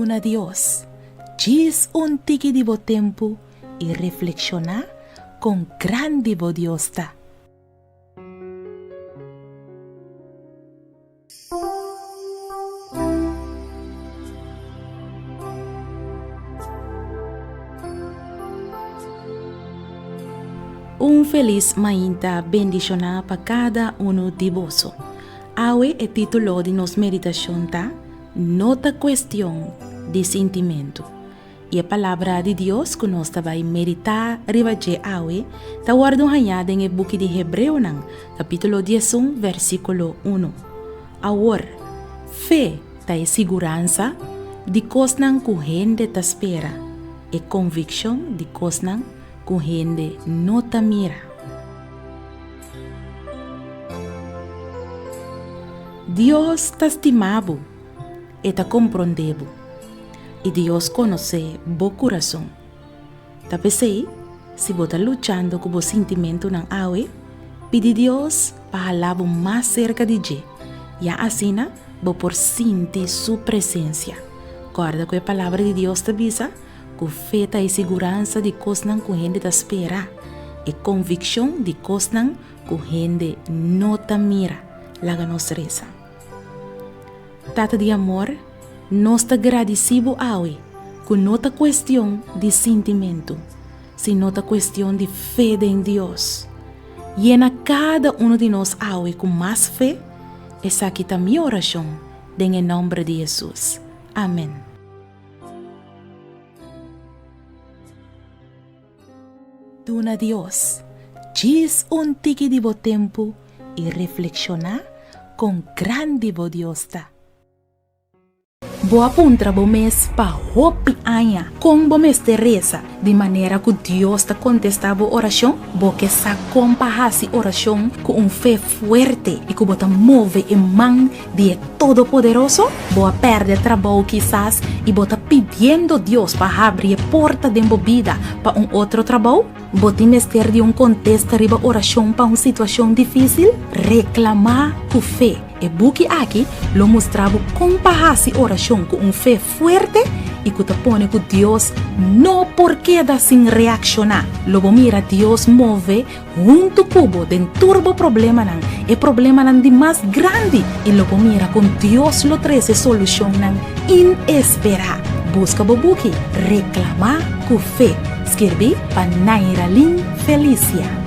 Duna Dios djis un tiki di bo tempu i reflekshoná kon grandi bo Dios ta. Un felis mainta bendishoná pa kada unu di boso. Awe e título di nos meditashon ta No ta kuestion di sintimentu. I e Palabra di Dios ku nos ta bai meditá riba dje awe ta wòrdu hañá den e buki di Hebreonan, kapítulo 11, versíkulo unu. Awor, fe ta e siguransa di kosnan ku hende ta spera, e konvikshon di kosnan ku hende no ta mira. Dios ta stima bo. E ta komprondé bo, i Dios konosé bo kurason. Ta p'esei, si bo ta luchando ku bo sintimentunan awe, pidi Dios pa hala bo mas serka di dje, ya asina bo por sinti su presensia. Kòrda ku e Palabra di Dios ta bisa ku fe ta e siguransa di kosnan ku hende ta spera, e konvikshon di kosnan ku hende no ta mira. Laga nos resa. Tata di amor, nos ta gradisí bo awe ku no ta kuestion di sintimentu, sino ta kuestion di fe den Dios. Yena kada unu di nos awe ku mas fe, esaki ta mi orashon den e nòmber di Hesus. Amen. Duna Dios djis un tiki di bo tempu i reflekshoná kon grandi bo Dios ta. Bo a puntra bo mes pa hopi aña kon bo mester resa di manera ku Dios ta kontestá bo orashon? Bo ke sa kon pa hasi orashon ku un fe fuerte i ku bo ta move e man di e Todopoderoso? Bo a pèrdè trabou kisas i bo ta pidiendo Dios pa habri e porta den bo bida pa un otro trabou? Bo tin mester di un kontesta riba orashon pa un situashon difísil? Reklamá ku fe! E buki aki lo mustra bo kon pa hasi orashon ku un fe fuerte i ku ta pone ku Dios no por keda sin reakshoná. Lo bo mira Dios move Huntu ku bo den tur bo problemanan, e problemanan di mas grandi, i lo bo mira kon Dios lo trese solushonnan inesperá. Buska bo buki Reklamá ku Fe, skirbí pa Nairalyn Felicia.